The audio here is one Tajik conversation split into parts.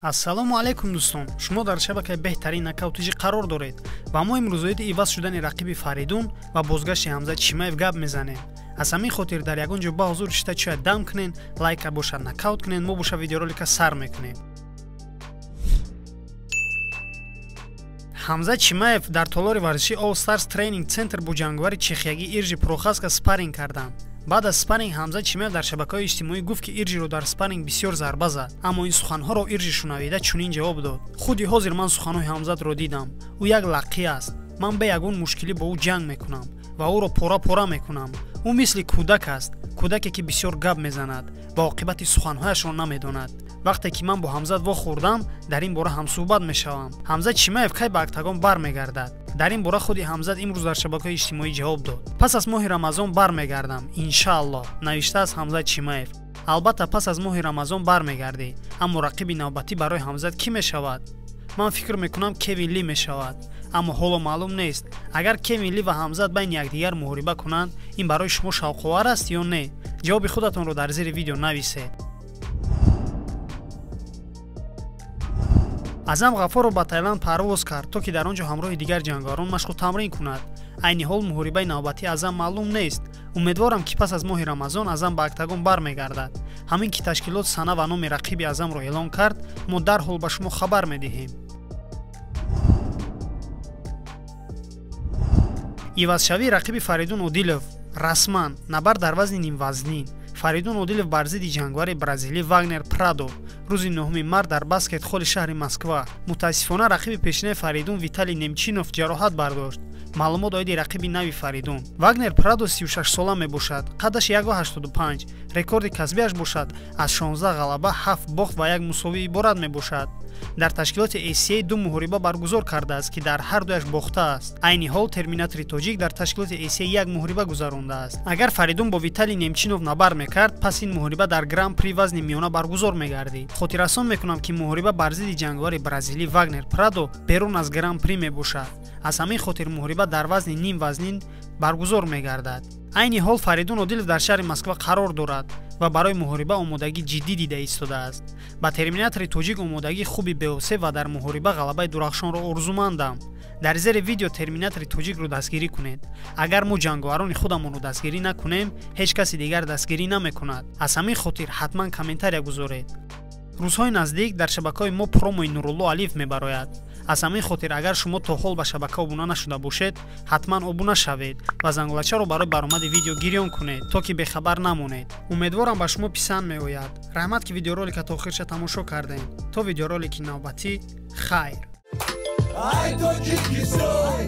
Ассалому алайкум дӯстон, шумо дар шабакаи беҳтарин нокаутиҷӣ қарор доред ва мо имрӯз оиди иваз шудани рақиби Фаридун ва бозгашти Ҳамза Чимаев гап мезанем. Аз ҳамин хотир дар ягон ҷо ба ҳузур шита чоя дам кунен, лайка бошад нокаут кунен, мо боша видеоролика сар мекунем. Ҳамза Чимаев дар толори варзиши All Stars Training Center бо ҷанговари чехиягӣ Иржи Прохаска спарринг карданд. Баъд аз спарринг Ҳамза Чимаев дар шабакаҳои иҷтимоӣ гуфт, ки Иржиро дар спарринг бисёр зарба зад, аммо ин суханҳоро Иржи шунавида чунин ҷавоб дод: худи ҳозир ман суханҳои Ҳамзатро дидам. Ӯ як лаққӣ аст. Ман бе ягон мушкилӣ бо ӯ ҷанг мекунам ва ӯро пора-пора мекунам. Ӯ мисли кӯдак аст, кӯдаке ки бисёр гап мезанад ва оқибати суханҳояшро намедонад. Вақте ки ман бо Ҳамзат вохӯрдам, дар ин бора ҳамсӯҳбат мешавам. Ҳамза Чимаев кай ба октагон бармегардад? Дар ин бора худи Ҳамзат имрӯз дар шабакаҳои иҷтимоӣ ҷавоб дод. Пас аз моҳи Рамазон бармегардам, иншааллоҳ, навиштааст Ҳамза Чимаев. Албатта пас аз моҳи Рамазон бармегардӣ, аммо рақиби навбатӣ барои Ҳамзат кӣ мешавад? Ман фикр мекунам Кевин Ли мешавад, аммо ҳоло маълум нест. Агар Кевин Ли ва Ҳамзат байни якдигар муҳориба кунанд, ин барои шумо шавқовар аст ё не? Ҷавоби худатонро дар зери видео нависед. Азам Ғафоров ба Тайланд парвоз кард, то ки дар он ҷо ҳамроҳи дигар ҷанговарон машқу тамрин кунад. Айни ҳол муҳорибаи навбатии Азам маълум нест. Умедворам, ки пас аз моҳи Рамазон Азам ба октагон бармегардад. Ҳамин ки ташкилот сана ва номи рақиби Азамро эълон кард, мо дарҳол ба шумо хабар медиҳем. Ивазшавии рақиби Фаридун Одилов расман набард дар вазни нимвазнин. Фаридун Одилов бар зидди ҷанговари бразилӣ Вагнер Прадо рӯзи 9 март дар баскет холи шаҳри Москва. Мутаассифона рақиби пешинаи Фаридун Виталий Немчинов ҷароҳат бардошт. Маълумот оиди рақиби нави Фаридун. Вагнер Прадо 36 сола мебошад, қадаш 1,85, рекорди касбиаш бошад аз 16 ғалаба, 7 бохт ва 1 мусовӣ иборат мебошад. Дар ташкилоти ACA ду муҳориба баргузор кардааст, ки дар ҳар дуяш бохтааст. Айни ҳол терминатори тоҷик дар ташкилоти ACA як муҳориба гузарондааст. Агар Фаридун бо Виталий Немчинов набард мекард, пас ин муҳориба дар Гран-при вазни миёна баргузор мегардид. Хотиррасон мекунам, ки муҳориба бар зидди ҷанговари бразилӣ Вагнер Прадо берун аз Гран-при мебошад. Аз ҳамин хотир муҳориба дар вазни нимвазнин баргузор мегардад. Айни ҳол Фаридун Одилов дар шаҳри Москва қарор дорад ва барои муҳориба омодагӣ ҷиддӣ дида истодааст. Ба терминатори тоҷик омодагии хуби беосеб ва дар муҳориба ғалабаи дурахшонро орзумандам. Дар зери видео терминатори тоҷикро дастгирӣ кунед. Агар мо ҷанговарони худамонро дастгирӣ накунем, ҳеҷ каси дигар дастгирӣ намекунад. Аз ҳамин хотир ҳатман комментария гузоред. Рӯзҳои наздик дар шабакаҳои мо промои Нурулло Алиев мебарояд. Аз ҳамин хотир агар шумо то ҳол ба шабака обуна нашуда бошед, ҳатман обуна шавед ва зангулачаро барои баромади видео гирён кунед, то ки бехабар намонед. Умедворам ба шумо писанд меояд. Раҳмат, ки видеоролика то охирша тамошо кардем. То видеоролики навбатӣ, хайр. Ай Тоҷикистон,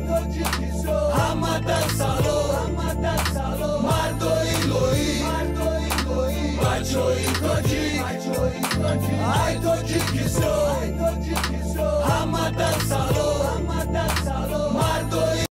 ҳамада салом, мардои лоӣ, бачои тоҷик, ай Тоҷикистон.